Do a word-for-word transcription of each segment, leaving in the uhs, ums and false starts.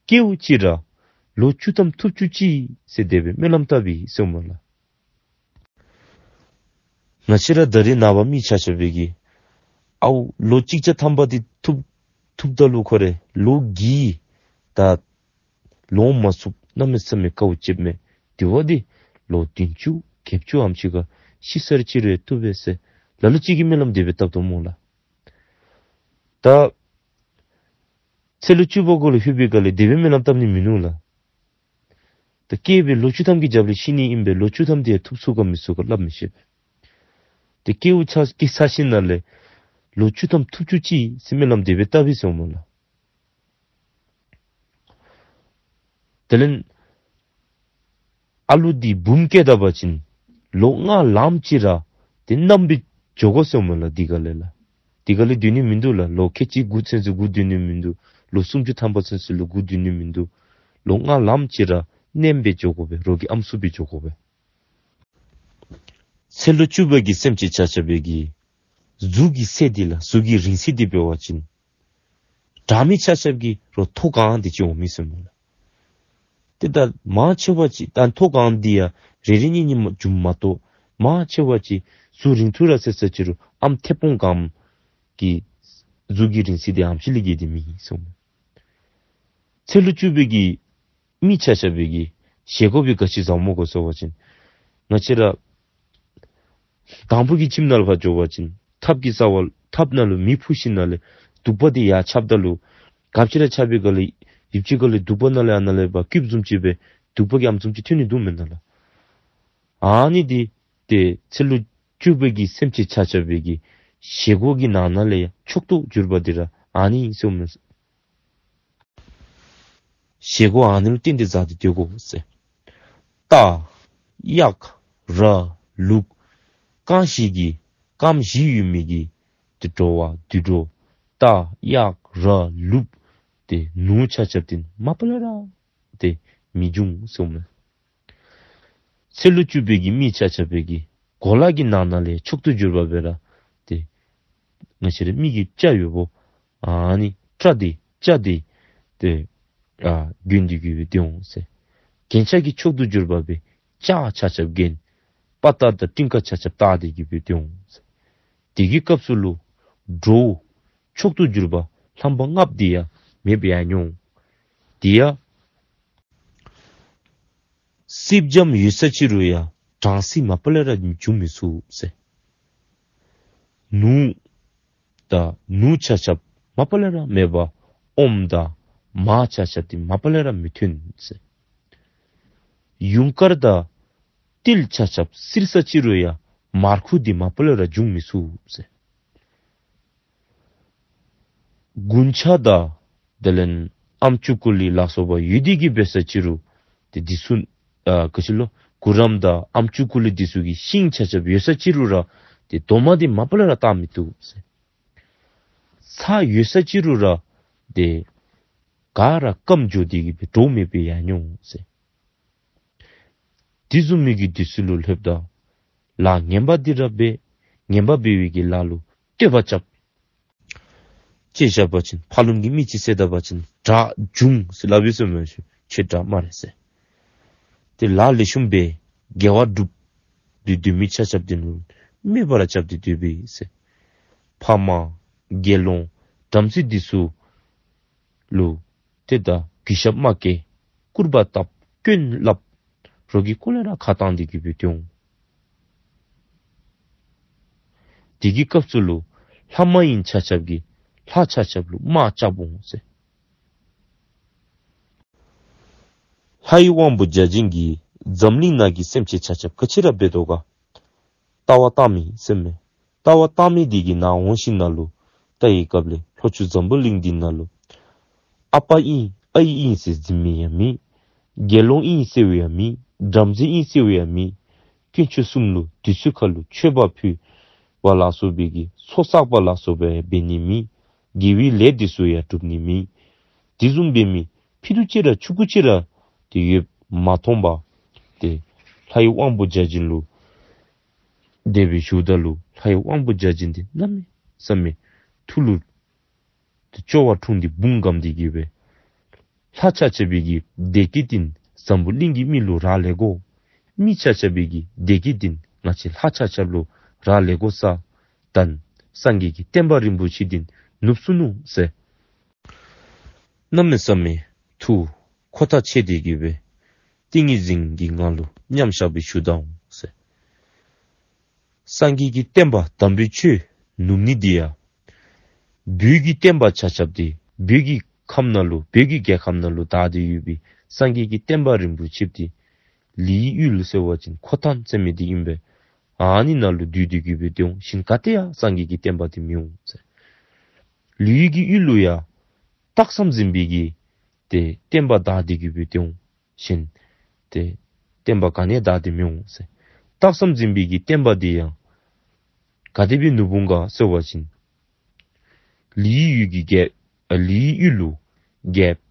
སྐྱེཝ་ཅིག་ར་ལོ་བཅུ་ཐམ་ཐུབ་བཅུག་ཅིག་ཟེར་དེ་སྦེ་སྨོན་ལམ་བཏབ་ཡི་ཟེར་སྨོ་ལགས། ང་བཅས་ར་ད་རེས་ནངས་པ་མི་ཆ་ཁྱབ་སྦེ་གིས་ཨའུ་ལོ་གཅིག་བརྒྱ་ཐམ་པ་འདི་ཐུབ་ཐུབ་ད་ལུ་ཁོ་རེ་ལོ་བགྱིས་ད་ལོངས་མ་ཚུགས་གནམ་མེད་ས་མེད་དཀའཝ་སྤྱདཔ་མས། དེ་བ་འདི་ལོ་བདུན་ཅུ་བརྒྱད་ཅུ་ཨམ་ཅིག་ཁར་ཤི་སར་ཅི་རུང་ཡང་བཏུབ་པས་ཟེར་ལ་ལུ་ཅིག་གིས་སྨོན་ལམ་དེ་སྦེ་བཏབ་དོ་སྨོ་ལགས། ད་ཚེ་ལོ་བཅུ་པ་གུ་ལུ་ལྷོད་པའི་སྒང་ལས་དེ་སྦེ་སྨོན་ལམ་བཏབ་ནི་མིན་ནུག་ལགས། ད་སྐྱེས་པའི་ལོ་བཅུ་ཐམ་གྱི་རྒྱབ་ལས་ཤི་ནི་ཨིན་པས། ལོ་བཅུ་ཐམ་དེ་ཡང་ཐུབ་ཚུགས་ག་མི་ཚུགས་ག་སླབ་མི་ཤེས་པས། ཏེ་སྐྱེཝ་ཚར་སྐྱེ་ཚར་ཞིནམ་ལས་ལོ་བཅུ་ཐམ་ཐུབ་བཅུག་ཅིག་ཟེར་སྨོན་ལམ་དེ་སྦེ་བཏབ་ཡི་ཟེར་སྨོ་ལགས། དེ་ལས་ཨ་ལུ་འདི་བུམོ་སྐྱེས་ད་པ་ཅིན་ལོ་ལྔ་ལངམ་ཅིག་ར་ཏེ་མནའམ་སྦེ་འགྱོ་དགོ་ཟེར་སྨོ་ལགས། དེ་སྒང་ལས་ལགས། དེ་སྒང་ལས་སྡོད་ནི་མིན་འདུག་ལགས། ལོ་ཁལ་གཅིག་དགུ་ཚུན་ཚོད་སྒུག་སྡོད་ནི་མིན་འདུག། ལོ་སུམ་ཅུ་ཐམ་པ་ཚུན་ཚོད་ལུ་སྒུག་སྡོད་ནི་མིན་འདུག། ལོ་ལྔ་ལངམ་ཅིག་ར་མནའམ་སྦེ་འགྱོ་དགོ་པས། རོགས་ཀྱི་ཨམ་སྲུ་སྦེ་འགྱོ་དགོ་པས། ཚེ་ལོ་བཅུ་པ་གི་སེམས་ཅན་ཆ་ཁྱབ་སྦེ་གིས་གཟུགས་ཀྱི་ཚད་འདི་ལགས། གཟུགས་ཀྱི་རིང་ཚད་འདི་འབད་བ་ཅིན་དྲག་མི་ཆ་ཁྱབ་ཀྱི་རོགས་མཐོ་གང་འདི་ཅིག་འོང་མི་ཟེར་སྨོ་ལགས། ཏེ་ད་མང་ཆེ་བ་ཅིག་ད་མཐོ་གང་འདི་ཡང་རེ་རེ་གཉིས་གཉིས་མ་བྱུངམ་མ་གཏོགས་མང་ཆེ་བ་ཅིག་གཟུགས་རིང་ཐུང་ར་ཟེར་ས་ཅིག་རུང་ཨམ་མཐེ་བོང་སྒམ་གྱི་གཟུགས་ཀྱི་རིང་ཚད་འདི་ཨམ་ཅིག་ལས་བརྒལ་ཏེ་མེད་ཟེར་སྨོ། ཚེ་ལོ་བཅུ་པའི་གི་མི་ཆ་ཁྱབ་སྦེ་གིས་བཞེས་སྒོ་སྦེ་ག་ཅི་བཟའཝ་སྨོ་གོ་ཟེར་བ་ཅིན་ང་བཅས་ར་དང་ཕུ་གི་ཁྱིམ་ནང་ལུ་ཕར་འགྱོ་བ་ཅིན་ཐབ་ཀྱི་རྩ་བར་ཐབ་ནང་ལུ་མེ་ཕུ་ཞིནམ་ལས་དུག་པ་འདི་ཡར་ཆགཔ་ད་ལུ་ག་ཅི་ར་ཆག་པའི་སྒང་ལས་ཡུདཔ་ཅིག་ཁར་ལས་དུག་པ་ནང་ལས་ཨ་ནཱ་ལས་ཕར་སྐུདཔ་བཟུམ་ཅིག་སྦེ་དུག་པ་གི་ཨམ་བཟུམ་ཅིག་ཐོན་ནི་འདུག་མེན་ན་ལགས། ཨ་ནི་འདི་ཏེ་ཚེ་ལོ་བཅུ་པའི་གི་སེམས་ཅན་ཆ་ཁྱབ་སྦེ་གིས་བཞེས་སྒོ་གི་ནང་ན་ལས་ཡང་མཆོག་ཏུ་གྱུར་པ་འདི་ར་ཨ་ནི་ཨིན་ཟེར་སྨོ། བཞེས་སྒོ་ཨ་ནི་ལུ་བརྟེན་ཏེ་བཟའ་སྟེ་སྡོད་དགོ་ཟེར། རྟ་གཡག་ར་ལུག་རྐངམ་བཞི་གི་རྐངམ་བཞི་ཡོད་མི་གི་ཏེ་འགྲོ་བ་དུད་འགྲོ་རྟ་གཡག་ར་ལུག་ཏེ་ནོར་ཆ་ཁྱབ་འདི་མ་པ་ལས་ར་ཏེ་མི་འབྱུང་ཟེར་སྨོ། ཚེ་ལོ་བཅུ་པའི་གི་མི་ཆ་ཁྱབ་སྦེ་གིས་གོ་ལ་གི་ནང་ན་ལས་མཆོག་ཏུ་གྱུར་པ་སྦེ་ར་ཏེ་ང་བཅས་ར་མི་གི་སྐྱ་ཡོདཔ་ཨ་ནི་སྐྲ་འདི་སྐྱ་འདི་ཏེ་ཨ་གྱོན་ཏེ་གི་སྦེ་སྡོད་འོང་ཟེར། རྒྱན་ཆ་གི་མཆོག་ཏུ་གྱུར་པ་སྦེ་སྐྱ་ཆ་ཁྱབ་གྱོན། དཔའ་རྟགས་དང་སྤྲིན་དཀར་ཆ་ཁྱབ་བཏགས་ཏེ་གི་སྦེ་སྡོད་འོང་ཟེར། དེ་གི་སྐབས་སུ་ལུ་འདྲོག་མཆོག་ཏུ་གྱུར་པ་རྣམ་པ་ལྔཔོ་འདི་ཡང་མེདཔ་ཡར་འགྱོ་འོང་། དེ་ཡང་སེར་སྦྱངམ་ཡོད་ས་ཅིག་རུང་ཡང་གྲང་ཟིང་མ་པ་ལས་ར་འབྱུང་མི་ཚུགས་ཟེར། ནོར་དང་ནོར་ཆ་ཁྱབ་མ་པ་ལས་ར་མེད་པར་ཨོམ་དང་མར་ཆ་ཁྱབ་འདི་མ་པ་ལས་ར་མི་ཐོན་ཟེར། ཡུངས་དཀར་དང་ཏིལ་ཆ་ཁྱབ་བསིལ་ས་ཅིག་རུང་ཡང་མར་ཁུ་འདི་མ་པ་ལས་ར་འབྱུང་མི་ཚུགས་ཟེར། དགུན་ཆང་དང་དེ་ལས་ཨམ་ཅུ་ཀུ་ལི་ལ་སོགས་པ་ཡོད་དེ་གི་འབད་ས་ཅིག་རུང་ཏེ་འདི་ཚུ་ཨ་ག་ཅི་ལོ་གུ་རམ་དང་ཨམ་ཅུ་ཀུ་ལི་འདི་ཚུ་གི་ཤིང་ཆ་ཁྱབ་ཡོད་ས་ཅིག་རུང་ར་ཏེ་རྡོག་མ་འདི་མ་པ་ལས་ར་བཏགས་མི་བཏུབ་ཟེར། ཚྭ་ཡོད་ས་ཅིག་རུང་ར་ཏེ་ག་ར་སྐམ་འགྱོ་སྟེ་གི་སྦེ་འདྲོག་མེད་པར་ཡར་འགྱོ་འོང་ཟེར། དེ་བཟུམ་མའི་གི་དུས་ཚོད་ལུ་ལྷོདཔ་ད་ལཱ་ངན་པ་འདི་ར་འབད། ངན་པ་འབད་བའི་གི་ལཱ་ལུ་བསྟོད་པ་རྐྱབ། དཔེ་བཞག་པ་ཅིན་ཕར་ལུ་གི་མི་ཅིག་བསད་ད་པ་ཅིན་དགྲ་འབྱུང་ཟེར་སླབ་ཨིན་ཟེར་མས། ཁྱོད་དགྲ་མ་རེད་ཟེར། ཏེ་ལཱ་ལེགས་ཤོམ་འབད་དགེ་བ་སྒྲུབ་སྟེ་སྡོད་མི་ཆ་ཁྱབ་འདི་ལུ་སྨད་པ་ར་རྐྱབ་སྟེ་སྡོད་པས་ཟེར། ཕམ་དགེ་སློང་བྲམ་ཟེ་འདི་ཚུ་ལུ་ཏེ་ད་གུས་ཞབས་མ་བསྐྱེད། སྐུར་པ་བཏབ། སྐྱོན་སླབ། རོགས་ཀྱི་སྐོར་ལས་ར་ཁ་བཏང་སྟེ་གི་སྦེ་སྡོད་འོང་། དེ་གི་སྐབས་སུ་ལུ་ལྷ་མ་ཡིན་ཆ་ཁྱབ་ཀྱིས་ལྷ་ཆ་ཁྱབ་ལུ་དམག་རྐྱབ་འོང་ཟེར། ལྷའི་དབང་པོ་བརྒྱ་བྱིན་གྱིས་འཛམ་གླིང་ནང་གི་སེམས་ཅན་ཆ་ཁྱབ་ག་ཅི་ར་འབད་དོ་ག་ལྟ་བ་བལྟ་མི་ཟེར་མས། ལྟ་བ་བལྟ་མི་འདི་གི་ནང་འོང་ཞིནམ་ལས་ལྟ་བའི་སྐབས་ལས་ལྷོ་ཕྱོགས་འཛམ་བུ་གླིང་འདི་ནང་ལུ་ཨ་པ་ཨིན་ཨའི་ཨིན་ཟེར་འཛིན་མི་ཡང་མེད། དགེ་སློང་ཨིན་ཟེར་བ་ཡང་མེད། བྲམ་ཟེ་ཨིན་ཟེར་བ་ཡང་མེད། དཀོན་མཆོག་གསུམ་ལུ་དུས་ཚོད་ཁར་ལུ་མཆོད་པ་ཕུལ་བ་ལ་སོགས་པའི་གི་ཚོགས་བསགས་པ་ལ་སོགས་པ་ཡང་འབད་ནི་མེད། དགེ་བའི་ལས་འདི་ཚུ་ཡང་སྒྲུབ་ནི་མེད། དེ་བཟུམ་འབད་མི་ཕྱེད་དུ་ཅིག་ར་ཆུང་ཀུ་ཅིག་ར་ཏེ་ཡོདཔ་མ་མཐོང་པར་ཏེ་ལྷའི་དབང་པོ་བརྒྱ་བྱིན་ལུ་དེ་སྦེ་ཞུཝ་ད་ལུ་ལྷའི་དབང་པོ་བརྒྱ་བྱིན་འདི་གནམ་མེད་ས་མེད་ཐུགས་ལུ་ཏེ་སྐྱོ་བ་འཁྲུངས་ཏེ་བུང་སྒམ་སྟེ་གི་སྦེ་ ལྷ་ཆ་ཁྱབ་པའི་གི་བདེ་སྐྱིད་འདི་འཛམ་བུ་གླིང་གི་མི་ལུ་རག་ལས་དགོ། མི་ཆ་ཁྱབ་པའི་གི་བདེ་སྐྱིད་འདི་ང་བཅས་ལྷ་ཆ་ཁྱབ་ལུ་རག་ལས་དགོ་ས། ད་སངས་རྒྱས་ཀྱི་བསྟན་པ་རིན་པོ་ཆེ་འདི་ནུབ་སོ་ནུག་ཟེར། གནམ་མེད་ས་མེད་ཐུགས་ཁོ་ཐག་ཆོད་དེ་གི་སྦེ་ཏིང་ངེ་འཛིན་གྱི་ངང་ལུ་མཉམ་བཞག་སྦེ་བཞུགས་ད་འོང་ཟེར། སངས་རྒྱས་ཀྱི་བསྟན་པ་དམ་པའི་ཆོས་ནུབ་ནི་འདི་ཡང་བོད་ཀྱི་བསྟན་པ་ཆ་ཁྱབ་འདི་བོད་ཀྱི་ཁམས་ནང་ལུ་བོད་ཀྱི་རྒྱལ་ཁམས་ནང་ལུ་དར་ཏེ་ཡོད་པའི་སངས་རྒྱས་ཀྱི་བསྟན་པ་རིན་པོ་ཆེ་འདི་ལི་ཡུལ་ཟེར་བ་ཅིན་ཁོ་ཐང་ཟེར་མི་འདི་ཨིན་པས། ཨ་ནི་ནང་ལུ་སྡོད་དེ་གི་སྦེ་སྡོད་འོང་ཞིན་ག་ཏེ་ཡང་སངས་རྒྱས་ཀྱི་བསྟན་པ་འདི་མི་འོང་ཟེར། ལི་ཡུལ་གྱི་ཡུལ་ལུ་ཡང་རྟགས་ཙམ་འཛིན་པའི་གི་ཏེ་བསྟན་པ་དར་ཏེ་གི་སྦེ་སྡོད་འོང་ཞིན་ཏེ་བསྟན་པ་ག་ནི་ཡང་དར་ཏེ་མི་འོང་ཟེར། རྟགས་ཙམ་འཛིན་པའི་གི་བསྟན་པ་འདི་ཡང་ག་དེ་སྦེ་ནུབ་འོང་ག་ཟེར་བ་ཅིན་ལི་ཡུལ་གྱི་རྒྱལ་ཨ་ལི་ཡུལ་ལུ་རྒྱལཔོ་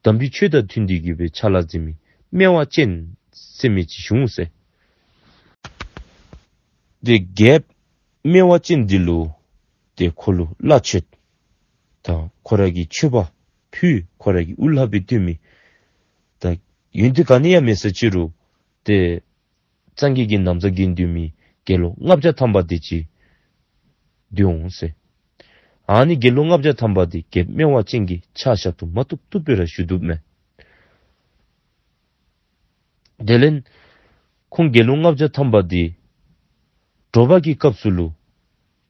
དམ་པའི་ཆོས་དང་མཐུན་ཏེ་གི་སྦེ་ཕྱག་ལཱ་མཛད་མི་སྨེ་བ་ཅན་ཟེར་མི་ཅིག་བྱུང་ཟེར། ཏེ་རྒྱལཔོ་སྨེ་བ་ཅན་འདི་ལུ་ཏེ་ཁོ་ལུ་བླ་མཆོད་དང་ཁོ་ར་གི་མཆོད་པ་ཕུལ། ཁོ་ར་གི་དབུ་བླ་སྦེ་བསྟེན་མི་ད་ཡོན་ཏན་ག་ནི་ཡང་མེད་ས་ཅི་རུང་ཏེ་སངས་རྒྱས་ཀྱི་ན་བཟའ་གྱོན་སྡོད་མི་དགེ་སློང་ལྔ་བརྒྱ་ཐམ་པ་དེ་ཅིག་སྡོད་འོང་ཟེར། ཨ་ནི་དགེ་སློང་ལྔ་བརྒྱ་ཐམ་པ་དེ་རྒྱལཔོ་སྨེ་བ་ཅན་གྱི་ཕྱག་ཞབས་ཏོག་མ་བཏུབ་བཏུབ་སྦེ་ར་ཞུ་བཏུབ་མས། དེ་ལས་ཁོང་དགེ་སློང་ལྔ་བརྒྱ་ཐམ་པ་དེ་དྲོ་པ་གི་སྐབས་སུ་ལུ་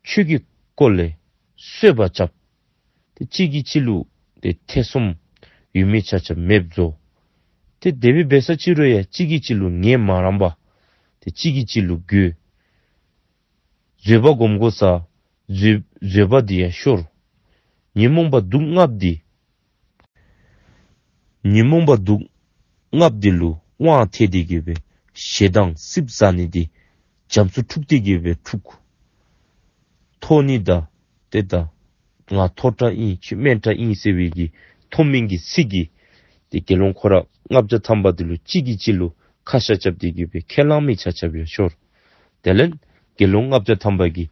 ཆོས་ཀྱི་སྐོར་ལས་རྩོད་པ་རྐྱབ། ཏེ་གཅིག་གིས་གཅིག་ལུ་ཏེ་ཐེ་ཚོམ་ཡོད་མི་ཆ་ཁྱབ་མེདཔ་བཟོ། ཏེ་དེ་སྦེ་འབད་ས་ཅི་རུང་ཡང་གཅིག་གིས་གཅིག་ལུ་ངལ་མ་རངས་པར་ཏེ་གཅིག་གིས་གཅིག་ལུ་རྒོལ། བཟོད་པ་སྒོམ་དགོ་ས་བཟོད་བཟོད་པ་འདི་ཡང་ཤོར། ཉོན་མོངས་པ་དུག་ལྔ་འདི་ཉོན་མོངས་པ་དུག་ལྔ་འདི་ལུ་དབང་ཐལ་ཏེ་གི་སྦེ་ཞེ་སྡང་སྲིབ་ཟ་ནི་འདི་རྒྱ་མཚོ་འཁྲུགས་ཏེ་གི་སྦེ་འཁྲུགས། འཐོར་ནི་དང་ཏེ་ད་ང་འཐོར་དྲགས་ཨིན་ཁྱོད་དམན་དྲགས་ཨིན་ཟེར་བའི་གི་མཐོ་དམན་གྱི་ཚིག་གིས་ཏེ་དགེ་སློང་ཁོ་ར་ལྔ་བརྒྱ་ཐམ་པ་འདི་ལུ་གཅིག་གིས་གཅིག་ལུ་ཁ་ཤ་རྐྱབ་སྟེ་གི་སྦེ་ཁས་བླངས་མི་ཆ་ཁྱབ་ཡང་ཤོར། དེ་ལས་དགེ་སློང་ལྔ་བརྒྱ་ཐམ་པ་གིས་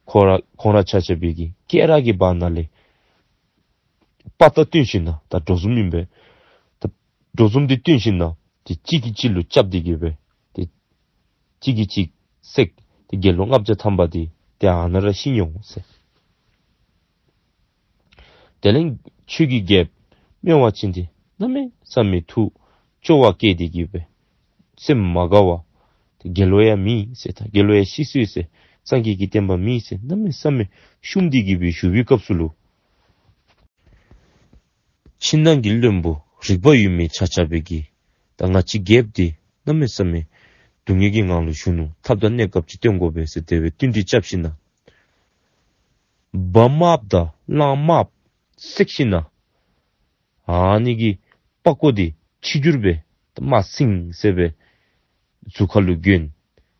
ཁོ་ར་ཁོང་ར་ཆ་ཁྱབ་པའི་གི་སྐེ་རགས་ཀྱི་བར་ན་ལས་དཔའ་རྟགས་སྟོན་ཞིན་ན་ད་གྲོ་ཟུམ་ཨིན་པས། ད་གྲོ་ཟུམ་འདི་སྟོན་ཞིན་ན་ཏེ་གཅིག་གིས་གཅིག་ལུ་རྐྱབ་སྟེ་གི་སྦེ་ཏེ་གཅིག་གིས་གཅིག་བསད། ཏེ་དགེ་སློང་ལྔ་བརྒྱ་ཐམ་པ་འདི་ཏེ་ཨ་ནཱ་ར་ཤི་འོང་ཟེར། དེ་ལས་ཆོས་ཀྱི་རྒྱལཔོ་སྨེ་བ་ཅན་འདི་གནམ་མེད་ས་མེད་ཐུགས་སྐྱོ་བ་སྐྱེས་ཏེ་གི་སྦེ་སེམས་མ་དགའ་བར་ཏེ་དགེ་སློང་ཡང་མེད་ཟེར་ད་དགེ་སློང་ཡང་ཤི་སོ་ཡི་ཟེར་སངས་རྒྱས་ཀྱི་བསྟན་པ་མེད་ཟེར་གནམ་མེད་ས་མེད་བཤུམས་ཏེ་གི་སྦེ་བཞུགས་པའི་སྐབས་སུ་ལུ་ཕྱི་ནང་གི་བློན་པོ་རིག་པ་ཡོད་མི་ཆ་ཁྱབ་པའི་གིས་ད་ང་བཅས་རྒྱལཔོ་འདི་གནམ་མེད་ས་མེད་སྡུག་བསྔལ་གྱི་ངང་ལུ་བཞུགས་ནུག། ཐབས་དང་གནས་སྐབས་ཅིག་སྟོན་དགོ་པས་ཟེར་དེ་སྦེ་བསྟུན་གྲོས་རྐྱབ་ཞིན་ན་འབག་དམརཔོ་དང་གླང་དམརཔོ་བསད་ཞིན་ན་ཨ་ནི་གི་པགས་ཀོ་འདི་ཕྱི་འགྱུར་སྦེ་དམར་སིང་སེ་སྦེ་གཟུགས་ཁ་ལུ་གྱོན།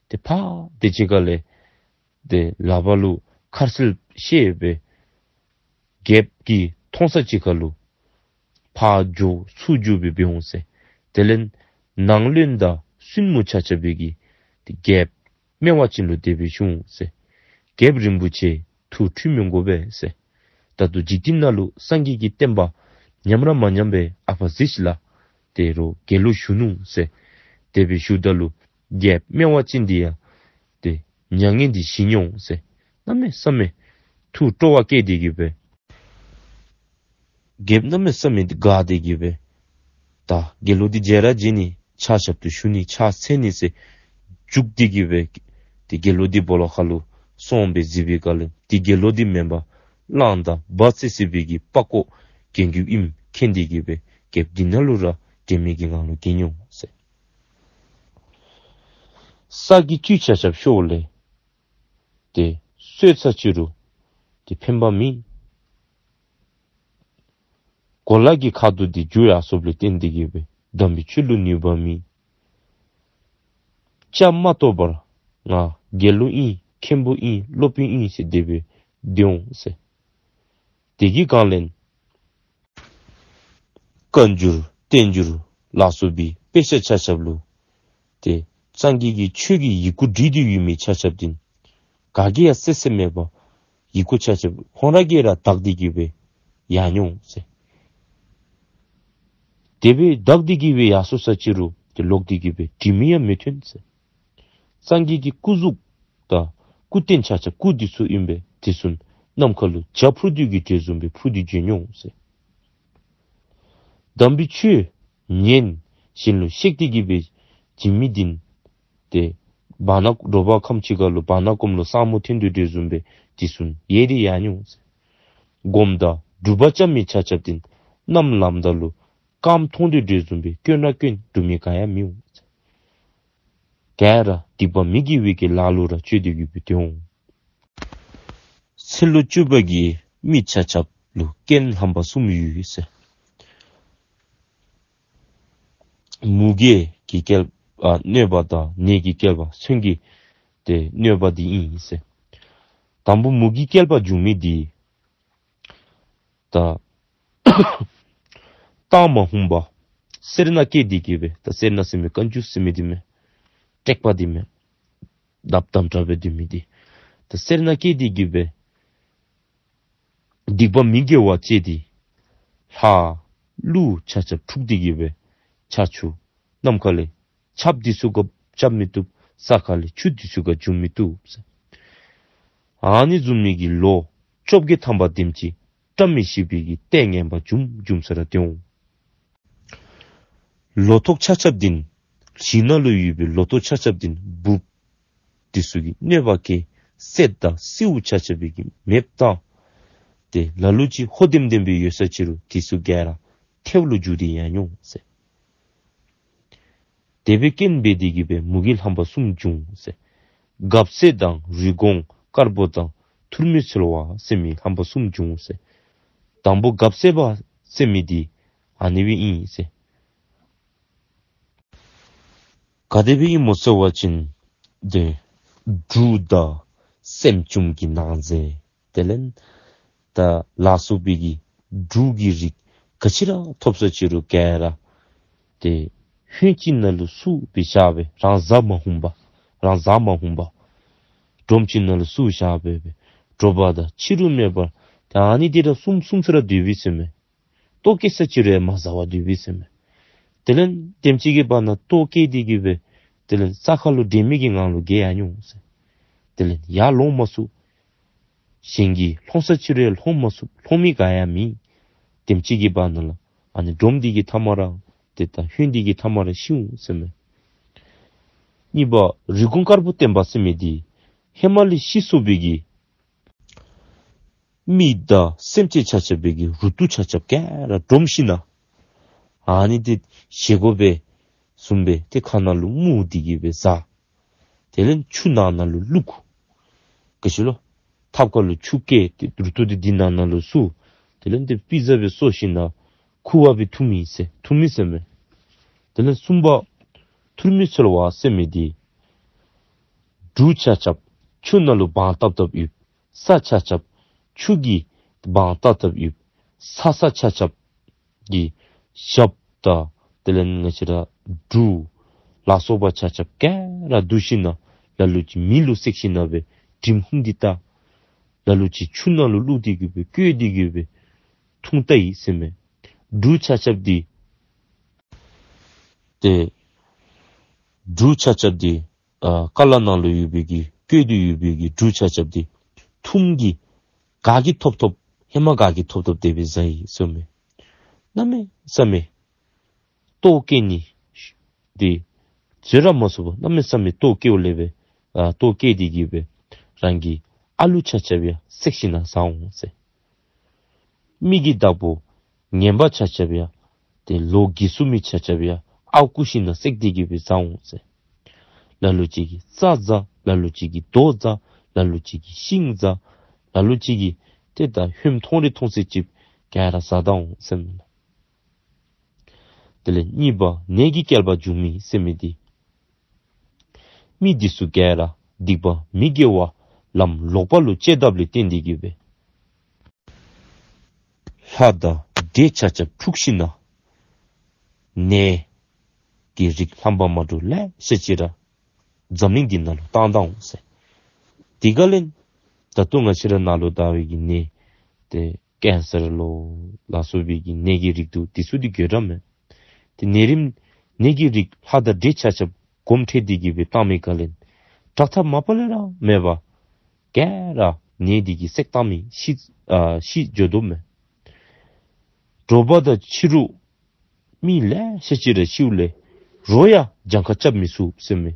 ཏེ་ཕར་དེ་ཅིག་ཁ་ལས་ཏེ་ལག་པ་ལུ་ཁར་སིལ་བཤེད་སྦེ་རྒྱལཔོ་གིས་མཐོང་ས་ཅིག་ཁ་ལུ་ཕར་འགྱོ་ཚུར་འགྱོ་སྦེ་འབད་འོང་ཟེར། དེ་ལས་ནང་བློན་དང་བཙུན་མོ་ཆ་ཁྱབ་པའི་གིས་ཏེ་རྒྱལཔོ་སྨེ་བ་ཅན་ལུ་དེ་སྦེ་ཞུ་འོང་ཟེར། རྒྱལཔོ་རིན་པོ་ཆེ་ཐུགས་ཁྲོ་མི་དགོ་པས་ཟེར། ད་ལྟོ་འཇིག་རྟེན་ནང་ལུ་སངས་རྒྱས་ཀྱི་བསྟན་པ་ཉམས་ར་མ་ཉམས་པས། ཨ་ཕ་གཟིགས་ཤིག་ལགས། ཏེ་རོགས་དགེ་སློང་བཞུགས་ནུག་ཟེར། དེ་སྦེ་ཞུཝ་ད་ལུ་རྒྱལཔོ་སྨེ་བ་ཅན་འདི་ཡང་ཏེ་མྱ་ངན་འདི་ཞི་འོང་ཟེར་གནམ་མེད་ས་མེད་ཐུགས་སྤྲོ་བ་སྐྱེས་ཏེ་གི་སྦེ་རྒྱལཔོ་གནམ་མེད་ས་མེད་དགའ་སྟེ་གི་སྦེ་ད་དགེ་སློང་འདི་མཇལ་ར་མཇལ་ནི་ཕྱག་ཞབས་ཏོག་ཞུ་ནི་ཕྱག་འཚལ་ནི་ཟེར་བཅུག་སྟེ་གི་སྦེ་ཏེ་དགེ་སློང་འདི་སྦོ་ལོགས་ཁ་ལུ་སོང་སྦེ་གཟིགས་པའི་སྐབས་ལས་ཏེ་དགེ་སློང་འདི་མེན་པར་གླང་དང་འབག་བསད་བསད་པའི་གི་པགས་ཀོ་གྱོན་གྱི་ཨིནམ་མཁྱེན་ཏེ་གི་སྦེ་རྒྱལཔོ་འདི་ནང་ལུ་ར་དྲན་མེད་ཀྱི་ངང་ལུ་གྱོན་འོང་ཟེར། ས་གི་བཅུད་ཆ་ཁྱབ་ཤོར་ལས་ཏེ་གསོད་ཚར་ཅི་རུང་ཏེ་ཕན་པ་མེད། གོ་ལ་གི་ཁ་དོག་འདི་འགྱུར་ཡར་སོཔ་ལས་བརྟེན་ཏེ་གི་སྦེ་དམ་པའི་ཆོས་ལུ་ནུས་པ་མེད། བཅའ་མ་གཏོགས་པར་ང་དགེ་སློང་ཨིན་མཁན་པོ་ཨིན་སློབ་དཔོན་ཨིན་ཟེར་དེ་སྦེ་སྡོད་འོང་ཟེར། དེ་གི་སྒང་ལས་བཀའ་འགྱུར་བསྟན་འགྱུར་ལ་སོགས་པའི་དཔེ་ཆ་ཆ་ཁྱབ་ལུ་ཏེ་སངས་རྒྱས་ཀྱི་ཆོས་ཀྱི་ཡི་གུ་བྲིས་ཏེ་ཡོད་མི་ཆ་ཁྱབ་འདི་ག་གིས་ཡང་གསལ་གསལ་མེད་པར་ཡི་གུ་ཆ་ཁྱབ་ཁོང་ར་གིས་ར་བདག་སྟེ་གི་སྦེ་ཡར་འོང་ཟེར། དེ་སྦེ་བདག་འདི་གིས་སྦེ་ཡར་སོང་ས་ཅི་རུང་ཏེ་ལོག་སྟེ་གིས་སྦེ་དྲི་མི་ཡང་མི་ཐོན་ཟེར། སངས་རྒྱས་ཀྱི་སྐུ་གཟུགས་དང་སྐུ་རྟེན་ཆ་ཁྱབ་སྐུ་འདི་ཚུ་ཨིན་པས། དེ་ཚུ་ནམ་མཁའ་ལུ་བྱ་འཕུར་དོ་གི་དེ་བཟུམ་སྦེ་འཕུར་ཏེ་འགྱོ་ནི་འོང་ཟེར། དམ་པའི་ཆོས་ཉན་གཞན་ལུ་གཤེགས་ཏེ་གིས་སྦེ་བྱིན་མི་འདི་ཏེ་བར་ན་དྲོ་པ་ཁམས་ཅིག་ཁ་ལུ་བར་ན་སྐོམ་ལུ་ས་སྨུག་ཐོན་དོ་དེ་བཟུམ་སྦེ་དེ་ཚུ་ཡལ་ཏེ་ཡར་ནི་འོང་ཟེར། སྒོམ་དང་སྒྲུབ་པ་རྐྱབ་མི་ཆ་ཁྱབ་འདི་ནམ་ལངམ་ད་ལུ་རྐངམ་མཐོང་དོ་དེ་བཟུམ་སྦེ་སྐྱོ་ན་སྐྱོ་སྒྲུབ་མི་ག་ཡང་མི་འོང་ཟེར། ག་ར་སྡིག་པ་མི་དགེ་བའི་གི་ལཱ་ལུ་ར་སྤྱོད་དེ་གིས་སྦེ་སྡོད་འོང་། ཚེ་ལོ་བཅུ་པ་གི་མི་ཆ་ཁྱབ་ལུ་རྐྱེན་རྣམ་པ་གསུམ་ཡོད་ཟེར། མུ་གེ་གི་བསྐལ་པ་ཨ་གནོད་པ་དང་ནད་ཀྱི་བསྐལ་པ་མཚོན་གྱི་ཏེ་གནོད་པ་འདི་ཨིན་ཟེར། དང་པོ་མུ་གེའི་བསྐལ་པ་འབྱུང་མི་འདི་ད་རྟགས་མ་ཧུམ་པ་སེར་སྣ་སྐྱེས་ཏེ་གིས་སྦེ་ད་སེར་སྣ་ཟེར་མི་དཀོན་མཆོག་ཟེར་མི་འདི་མས། དྲེགས་པ་འདི་མས། དམ་དམ་དྲགས་སྦེ་སྡོད་མི་འདི་ད་སེར་སྣ་སྐྱེས་ཏེ་གིས་སྦེ་སྡིག་པ་མི་དགེ་བ་སྤྱད་དེ་ལྷ་ཀླུ་ཆ་ཁྱབ་འཁྲུགས་ཏེ་གིས་སྦེ་ཆར་ཆུ་ནམ་མཁའ་ལས་ཆརཔ་འདི་ཚུ་ག་རྐྱབ་མི་བཏུབ། ས་ཁ་ལས་ཆུ་འདི་ཚུ་ག་འབྱུང་མི་བཏུབ་ཟེར། ཨ་ནི་བཟུམ་མའི་གི་ལོ་བཅོ་བརྒྱད་ཐམ་པ་དེམ་ཅིག་བཀྲ་མི་ཤིས་པའི་གི་ལྟས་ངན་པ་འབྱུང་འབྱུང་ས་ར་སྡོད་འོང་། ལོ་ཐོག་ཆ་ཁྱབ་འདི་ཞིང་ནང་ལུ་ཡོད་པའི་ལོ་ཐོག་ཆ་ཁྱབ་འདི་འབུཔ་འདི་ཚུ་གིས་གནོད་པ་བཀལ། སེར་དང་སེརཝ་ཆ་ཁྱབ་ཀྱིས་མེདཔ་བཏང་། ཏེ་ལ་ལུ་ཅིག་ཧོ་ལྡེམ་ལྡེམ་སྦེ་ཡོད་ས་ཅི་རུང་དེ་ཚུ་ག་ར་ཐལཝ་ལུ་འགྱུར་ཏེ་ཡར་ནི་འོང་ཟེར། དེ་སྦེ་རྐྱེན་འབད་དེ་གིས་སྦེ་མུ་གེ་རྣམ་པ་གསུམ་འབྱུང་ཟེར། གབ་གསད་དང་རུས་གོང་དཀར་པོ་དང་ཐུར་མི་འཚོལ་བ་ཟེར་མི་རྣམ་པ་གསུམ་འབྱུང་ཟེར། དང་པོ་གབ་གསད་པ་ཟེར་མི་འདི་ཨ་ནི་སྦེ་ཨིན་ཟེར། ག་དེ་སྦེ་ཨིན་མོ་ཟེར་བ་ཅིན་ཏེ་འབྲུག་དང་སྲནམ་ཅུམ་གྱི་ནགས་ཚལ། དེ་ལས་ད་ལ་སོགས་པའི་གི་འབྲུག་གི་རིགས་ག་ཅི་ར་ཐོབ་ས་ཅི་རུང་ག་ར་ཏེ་ཧོད་ཅིག་ནང་ལུ་བསུ་སྦེ་བཞག་སྦེ་རང་བཟའ་མ་ཧུམ་པ་རང་བཟའ་མ་ཧུམ་པ་སྒྲོམ་ཅིག་ནང་ལུ་བསུ་བཞག་སྦེ་སྦེ་དྲོ་པ་དང་ཕྱི་རུ་མེད་པར་ད་ཨ་ནི་འདི་ར་བསུམ་བསུམ་ས་ར་སྡོད་པས་ཟེར་མས། ལྟོ་བཀོ་ས་ཅི་རུང་ཡང་མ་བཟའ་བར་སྡོད་པས་ཟེར་མས། དེ་ལས་དེམ་ཅིག་གི་བར་ན་ལྟོ་བཀོ་སྟེ་གིས་སྦེ་དེ་ལས་ས་ཁ་ལུ་དྲན་མེད་ཀྱི་ངང་ལུ་འགྱེལ་ཡར་ནི་འོང་ཟེར། དེ་ལས་ཡར་ལོང་མ་ཚུགས། གཞན་གྱིས་ལྷོང་ས་ཅི་རུང་ཡང་ལྷོང་མ་ཚུགས། ལྷོང་མི་ག་ཡང་མེད། དེམ་ཅིག་གི་བར་ན་ལུ་ཨ་ནི་སྒྲོམ་འདི་གི་མཐའ་མ་ར་ཏེ་ད་ཧོད་འདི་གི་མཐའ་མ་ར་ཤི་འོང་ཟེར་མས། གཉིས་པ་རུས་གོང་དཀར་པོ་བསྟན་པ་ཟེར་མི་འདི་ཧེ་མ་ལས་ཤི་སོང་བའི་གི་མི་དང་སེམས་ཅན་ཆ་ཁྱབ་པའི་གི་རུ་ཏོ་ཆ་ཁྱབ་ག་ར་སྒྲོམ་ཞིནམ་ན་ཨ་ནི་འདི་བཞེས་སྒོ་སྦེ་བཟུམ་སྦེ་ཏེ་ཁ་ནང་ལུ་སྨུག་འདི་གིས་སྦེ་བཟའ། དེ་ལས་ཆུ་ནང་ན་ལུ་བླུག། ག་ཅི་ལོ། ཐབ་ཁ་ལུ་ཆུ་བསྐོལ་ཏེ་རུ་ཏོ་འདི་འདི་ནང་ན་ལུ་བཙུགས། དེ་ལས་འདི་པི་ཛ་སྦེ་བཟོ་ཞིནམ་ན་ཁུ་བ་སྦེ་འཐུང་མི་ཟེར་འཐུང་མི་ཟེར་མས། དེ་ལས་གསུམ་པ་ཐུར་མི་འཚོལ་བ་ཟེར་མི་འདི་འབྲུག་ཆ་ཁྱབ་ཆུ་ནང་ལུ་སྦང་བཏབ་བཏབ་ཡོད། ས་ཆ་ཁྱབ་ཆུ་གིས་སྦང་བཏབ་བཏབ་ཡོད། ས་ས་ཆ་ཁྱབ་ཀྱི་ཞབས་དང་དེ་ལས་ང་བཅས་ར་འབྲུག་ལ་སོགས་པ་ཆ་ཁྱབ་ག་ར་བསྡུ་ཞིནམ་ན་ལ་ལུ་ཅིག་མེ་ལུ་བསྲེགས་ཞིནམ་ན་སྦེ་དྲིམ་ཧུམ་སྟེ་བཏང་། ལ་ལུ་ཅིག་ཆུ་ནང་ལུ་བླུགས་ཏེ་གིས་སྦེ་བསྐོལ་ཏེ་གིས་སྦེ་འཐུང་ད་ཡི་ཟེར་མས། འབྲུག་ཆ་ཁྱབ་འདི་ཏེ་འབྲུག་ཆ་ཁྱབ་འདི་ཨ་ཀ་ལ་ནང་ལུ་ཡོད་པའི་གི་བསྐོལ་ཏེ་ཡོད་པའི་གི་འབྲུག་ཆ་ཁྱབ་འདི་འཐུང་གི་ག་གིས་ཐོབ་ཐོབ་ཧེ་མ་ག་གིས་ཐོབ་ཐོབ་དེ་སྦེ་བཟའ་ཡི་ཟེར་མས། གནམ་མེད་ས་མེད་ལྟོཝ་བཀྱེས་ནི་འདི་བཟོད་ར་མ་ཚུགས་པར་གནམ་མེད་ས་མེད་ལྟོཝ་བཀྱེསཔ་ལས་སྦེ་ཨ་ལྟོཝ་བཀྱེས་ཏེ་གིས་སྦེ་རང་གི་ཨ་ལུ་ཆ་ཁྱབ་ཡང་བསྲེགས་ཞིནམ་ན་བཟའ་འོང་ཟེར། མི་གི་བདག་པོ་ངན་པ་ཆ་ཁྱབ་ཡང་ཏེ་ལོ་རྒས་སོང་མི་ཆ་ཁྱབ་ཡང་ཨརཝ་བརྐུ་ཞིནམ་ན་བསྲེགས་ཏེ་གིས་སྦེ་བཟའ་འོང་ཟེར། ལ་ལུ་ཅིག་གིས་རྩྭ་བཟའ། ལ་ལུ་ཅིག་གིས་རྡོ་བཟའ། ལ་ལུ་ཅིག་གིས་ཤིང་བཟའ། ལ་ལུ་ཅིག་གིས་ཏེ་ད་ཧོནམ་མཐོང་རིགས་མཐོང་ཚད་ཅིག་ག་ར་བཟའ་ད་འོང་ཟེར་མས། དེ་ལས་གཉིས་པ་ནད་ཀྱི་བསྐལ་པ་འབྱུང་མི་ཟེར་མི་འདི་མི་འདི་ཚུ་ག་ར་སྡིག་པ་མི་དགེ་བ་ལམ་ལོག་པ་ལུ་སྤྱོད་དཔ་ལས་བརྟེན་ཏེ་གིས་སྦེ་ལྷ་དང་འདྲེ་ཆ་ཁྱབ་འཁྲུགས་ཞིནམ་ན་ནད་ཀྱི་རིགས་རྣམ་པ་མ་འདྲཝ་ལེ་ཤ་ཅིག་ར་འཛམ་གླིང་འདི་ནང་ལུ་བཏང་ད་འོང་ཟེར། དེ་ག་ལས་ད་ལྟོ་ང་བཅས་ར་ནཱ་ལུ་དར་བའི་གི་ནད་ཏེ་ཀེན་སར་ལོ་ལ་སོགས་པའི་གི་ནད་ཀྱི་རིགས་འདུག། དེ་ཚུ་འདི་འགོས་ར་མས། ཏེ་ནད་རིམས་ནད་ཀྱི་རིགས་ལྷ་དང་འདྲེ་ཆ་ཁྱབ་སྒོམ་ཁྲིད་དེ་གི་སྦེ་བཏང་མི་ག་ལས་དྲག་ཐབས་མ་པ་ལས་ར་མེད་པར་ག་ར་ནད་འདི་གིས་བསད་བཏང་མི་ཤི་ཨ་ཤི་འགྱོ་དོ་མས། དྲོ་པ་དང་ཕྱི་རུ་མི་ལེ་ཤ་ཅིག་ར་ཤིཝ་ལས་རོགས་ཡང་གྱངས་ཁ་རྐྱབ་མི་ཚུགས་ཟེར་མས།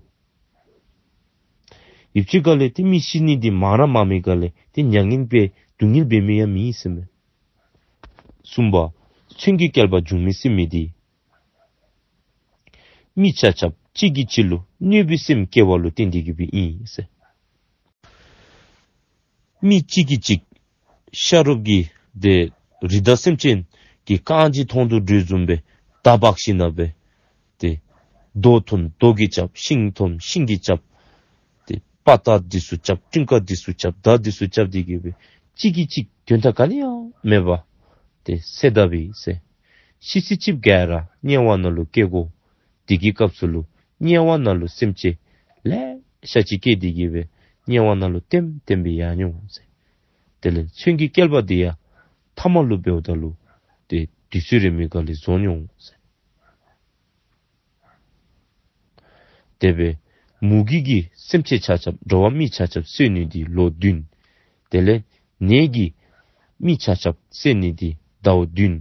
ཡུདཔ་ཅིག་ག་ལས་ཏེ་མི་ཤི་ནི་འདི་མང་ར་མང་མི་ག་ལས་ཏེ་མྱ་ངན་སྦེ་སྡུག་བསྔལ་འབད་མི་ཡང་མེད་ཟེར་མས། གསུམ་པ། མཚོན་གྱི་བསྐལ་པ་འབྱུང་མི་ཟེར་མི་འདི་མི་ཆ་ཁྱབ་གཅིག་གིས་གཅིག་ལུ་གནོད་པའི་སེམས་སྐྱེ་བ་ལུ་བརྟེན་ཏེ་གི་སྦེ་ཨིན་ཟེར། མི་གཅིག་གིས་གཅིག་ཤ་རོགསཔ་གི་ཏེ་རི་དྭགས་སེམས་ཅན་གྱི་རྐང་རྗེས་མཐོང་དོ་འདྲཝ་བཟུམ་སྦེ་མདའ་འབག་ཞིནམ་ལས་ཏེ་རྡོ་ཐོན་རྡོ་གིས་རྐྱབ། ཤིང་ཐོན་ཤིང་གིས་རྐྱབ། ཏེ་དཔའ་རྟགས་འདི་ཚུ་རྐྱབ། སྤྲིན་དཀར་འདི་ཚུ་རྐྱབ། མདའ་འདི་ཚུ་རྐྱབ་སྟེ་གི་སྦེ་གཅིག་གིས་གཅིག་དོན་དག་ག་ནི་ཡང་མེད་པར་ཏེ་བསད་དཔ་ཨིན་ཟེར། ཤི་ཤི་ཅིག་ག་ར་དམྱལ་བ་ནང་ལུ་སྐྱེ་དགོ། དེ་གི་སྐབས་སུ་ལུ་དམྱལ་བ་ནང་ལུ་སེམས་ཅན་ལེ་ཤ་ཅིག་སྐྱེས་ཏེ་གི་སྦེ་དམྱལ་བ་ནང་ལུ་ལྟེམ་ལྟེམ་སྦེ་ཡར་འགྱོ་འོང་ཟེར། དེ་ལས་མཚོན་གྱི་བསྐལ་པ་འདི་ཡང་ཐ་མ་ལུ་འབདཝ་ད་ལུ་ཏེ་དུས་ཚོད་རན་མི་ག་ལས་རྫོགས་འོང་ཟེར། དེ་སྦེ་མུ་གེ་གི་སེམས་ཅན་ཆ་ཁྱབ་འགྲོ་བ་མི་ཆ་ཁྱབ་གསོད་ནི་འདི་ལོ་བདུན། དེ་ལས་ནད་ཀྱིས་མི་ཆ་ཁྱབ་བསད་ནི་འདི་ཟླཝ་བདུན།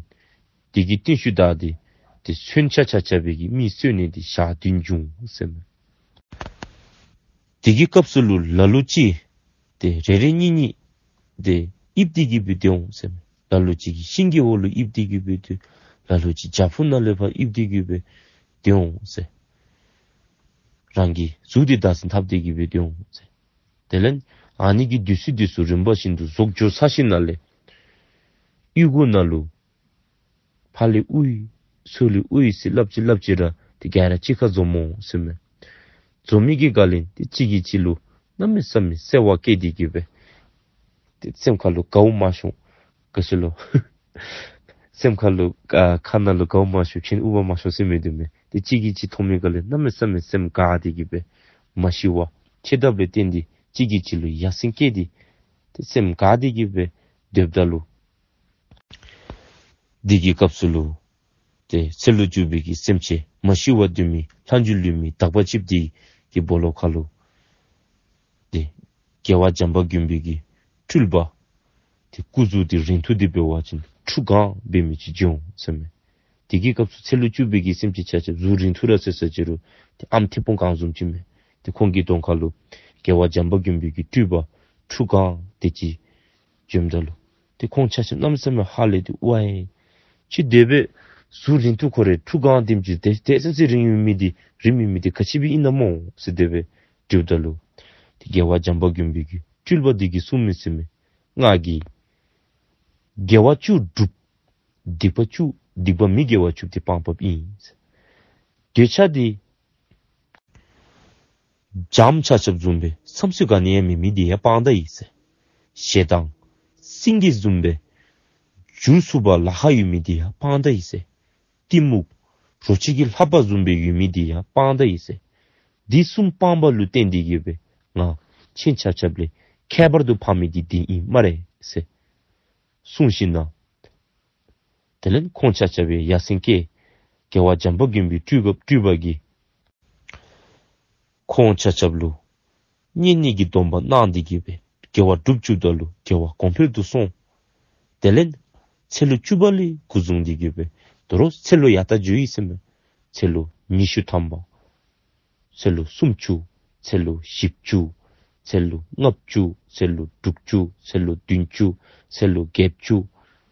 དེ་གི་རྟིང་ཤུལ་བདའ་སྟེ་ཏེ་མཚོན་ཆ་ཆ་ཁྱབ་སྦེ་གི་མི་གསོད་ནི་འདི་ཞག་བདུན་འབྱུང་ཟེར་མས། དེ་གི་སྐབས་སུ་ལུ་ལ་ལུ་ཅིག་ཏེ་རེ་རེ་གཉིས་གཉིས་ཏེ་ཡིབ་སྟེ་གི་སྦེ་སྡོད་འོང་ཟེར་མས། ལ་ལུ་ཅིག་གིས་ཤིང་གི་འོག་ལུ་ཡིབ་སྟེ་གི་སྦེ་སྡོད། ལ་ལུ་ཅིག་བྱག་ཕུག་ནང་ལས་ཕར་ཡིབ་སྟེ་གི་སྦེ་སྡོད་འོང་ཟེར། རང་གི་གཟུགས་འདི་བདག་འཛིན་འཐབ་སྟེ་གི་སྦེ་སྡོད་འོང་ཟེར། དེ་ལས་ཨ་ནི་གི་དུས་ཚོད་འདི་ཚུ་རིམ་པ་བཞིན་དུ་རྫོགས་འགྱོ་ཚར་ཞིནམ་ལས་གཡུས་སྒོ་ནང་ལུ་ཕར་ལས་དབུལ་ཚུར་ལས་དབུལ་ཟེར་སླབ་ཅི་སླབ་ཅི་ར་ཏེ་ག་ར་གཅིག་ཁར་འཛོམས་འོང་ཟེར་མས། འཛོམས་མི་གི་སྒང་ལས་ཏེ་གཅིག་གིས་གཅིག་ལུ་གནམ་མེད་ས་མེད་བརྩེ་བ་བསྐྱེད་དེ་གི་སྦེ་ཏེ་སེམས་ཁ་ལུ་དགའཝ་མ་ཤོང་། ག་ཅི་ལོ། སེམས་ཁ་ལུ་ཨ་ཁ་ནང་ལུ་དགའཝ་མ་ཤོང་། གྱེན་དབུལ་བ་མ་ཤོང་ཟེར་མི་འདི་མས། ཏེ་གཅིག་གིས་གཅིག་མཐོང་མི་སྒང་ལས་གནམ་མེད་ས་མེད་སེམས་དགའ་སྟེ་གི་སྦེ་མ་ཤི་བར་འཆི་བདག་ལུ་བརྟེན་ཏེ་གཅིག་གིས་གཅིག་ལུ་ཡ་མཚན་སྐྱེས་ཏེ་ཏེ་སེམས་དགའ་སྟེ་གི་སྦེ་སྡོདཔ་ད་ལུ་དེ་གི་སྐབས་སུ་ལུ་ཏེ་ཚེ་ལུ་འཇུག་པའི་གི་སེམས་ཅན་མ་ཤི་བར་སྡོད་མི་ལྷ་འབྱུང་ལུས་མི་དག་པ་ཅིག་འདི་གི་སྦོ་ལོགས་ཁ་ལུ་ཏེ་རྒྱལ་བ་བྱམས་པ་མགོན་པོའི་གི་སྤྲུལ་པ་ཏེ་སྐུ་གཟུགས་འདི་རིང་ཐུང་འདི་འབད་བ་ཅིན་ཁྲུ་གང་འབད་མི་ཅིག་འབྱུང་འོང་ཟེར་མས། དེ་གི་སྐབས་སུ་ཚེ་ལུ་འཇུག་པའི་གི་སེམས་ཅན་ཆ་ཁྱབ་གཟུགས་རིང་ཐུང་ར་ཟེར་ས་ཅི་རུང་ཏེ་ཨམ་ཐིག་པོང་གང་བཟུམ་ཅིག་མས། ཏེ་ཁོང་གི་གདོང་ཁ་ལུ་རྒྱལ་བ་བྱམས་པ་མགོན་པོའི་གི་སྤྲུལ་པ་ཁྲུ་གང་དེ་ཅིག་འབྱོནམ་ད་ལུ་ཏེ་ཁོང་ཆ་ཁྱབ་གནམ་མེད་ས་མེད་ཧ་ལས་ཏེ་ཝའི་ཅིག་དེ་སྦེ་གཟུགས་རིང་ཐུང་ཁོ་རེ་ཁྲུ་གང་དེམ་ཅིག་དེ་དེ་ཙམ་ཅིག་རིང་ཡོད་མི་འདི་རིངམ་ཡོད་མི་འདི་ག་ཅི་སྦེ་ཨིན་ན་སྨོ་ཟེར་དེ་སྦེ་དྲིཝ་ད་ལུ་ཏེ་རྒྱལ་བ་བྱམས་པ་མགོན་པོའི་གི་སྤྲུལ་པ་འདི་གིས་གསུངས་མི་ཟེར་མས། ང་གིས་དགེ་བ་བཅུ་བསྒྲུབས། སྡིག་པ་བཅུ་སྡིག་པ་མི་དགེ་བ་བཅུ་འདི་སྤང་སྤངམ་ཨིན། འདོད་ཆགས་འདི་བྱམོ་ཆ་ཁྱབ་བཟུམ་སྦེ་བསམ་ཚུལ་ག་ནི་ཡང་མེད་མི་འདི་ཡང་སྤང་ད་ཡི་ཟེར། ཞེ་སྡང་སེང་གེ་བཟུམ་སྦེ་འཇུ་ཚུགས་པར་ལཱ་ཁག་ཡོད་མི་འདི་ཡང་སྤང་ད་ཡི་ཟེར། གཏི་མུག་རོ་ཁྱི་གི་ལྷ་པ་བཟུམ་སྦེ་ཡོད་མི་འདི་ཡང་སྤང་ད་ཡི་ཟེར། འདི་གསུམ་སྤངམ་ལུ་བརྟེན་ཏེ་གི་སྦེ་ང་ཁྱེད་ཆ་ཁྱབ་ལས་ཁྱད་པར་དུ་འཕགས་མི་འདི་འདི་ཨིན་སྨ་རེ་ཟེར་གསུངས་ཞིནམ་ལས་དེ་ལས་ཁོང་ཆ་ཁྱབ་སྦེ་ཡ་མཚན་སྐྱེས། རྒྱལ་བ་བྱམས་པ་མགོན་པོའི་སྤྲུལ་པ་སྤྲུལ་པ་གིས་ཁོང་ཆ་ཁྱབ་ལུ་བསྙེན་གནས་ཀྱི་སྡོམ་པ་གནང་སྟེ་གི་སྦེ་དགེ་བ་བསྒྲུབ་བཅུགཔ་ད་ལུ་དགེ་བ་གོང་འཕེལ་དུ་སོང་། དེ་ལས་ཚེ་ལོ་བཅུ་པ་ལས་འགོ་བཟུང་སྟེ་གི་སྦེ་དོ་རུང་ཚེ་ལོ་ཡར་ལྟ་འགྱོ་ཡི་ཟེར་མས། ཚེ་ལོ་ཉི་ཤུ་ཐམ་པ། ཚེ་ལོ་སུམ་ཅུ། ཚེ་ལོ་བཞི་བཅུ། ཚེ་ལོ་ལྔ་བཅུ། ཚེ་ལོ་དྲུག་ཅུ། ཚེ་ལོ་བདུན་ཅུ། ཚེ་ལོ་བརྒྱད་ཅུ།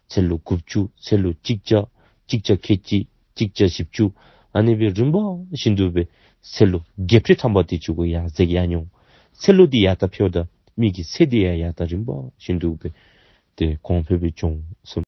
ཚེ་ལོ་དགུ་བཅུ། ཚེ་ལོ་གཅིག་བརྒྱ། གཅིག་བརྒྱ་ཁལ་གཅིག། གཅིག་བརྒྱ་བཞི་བཅུ། ཨ་ནི་སྦེ་རིམ་པ་བཞིན་དུ་སྦེ་ཚེ་ལོ་བརྒྱད་ཁྲི་ཐམ་པ་དེ་ཅིག་གུ་ཡར་འཛེགས་ཡར་འགྱོ་འོང་། ཚེ་ལོ་འདི་ཡར་ལྟ་འཕེལཝ་ད་མི་གི་ཚེ་འདི་ཡང་ཡར་ལྟ་རིམ་པ་བཞིན་དུ་སྦེ་ཏེ་གོང་འཕེལ་སྦེ་འགྱོ་འོང་ཟེར།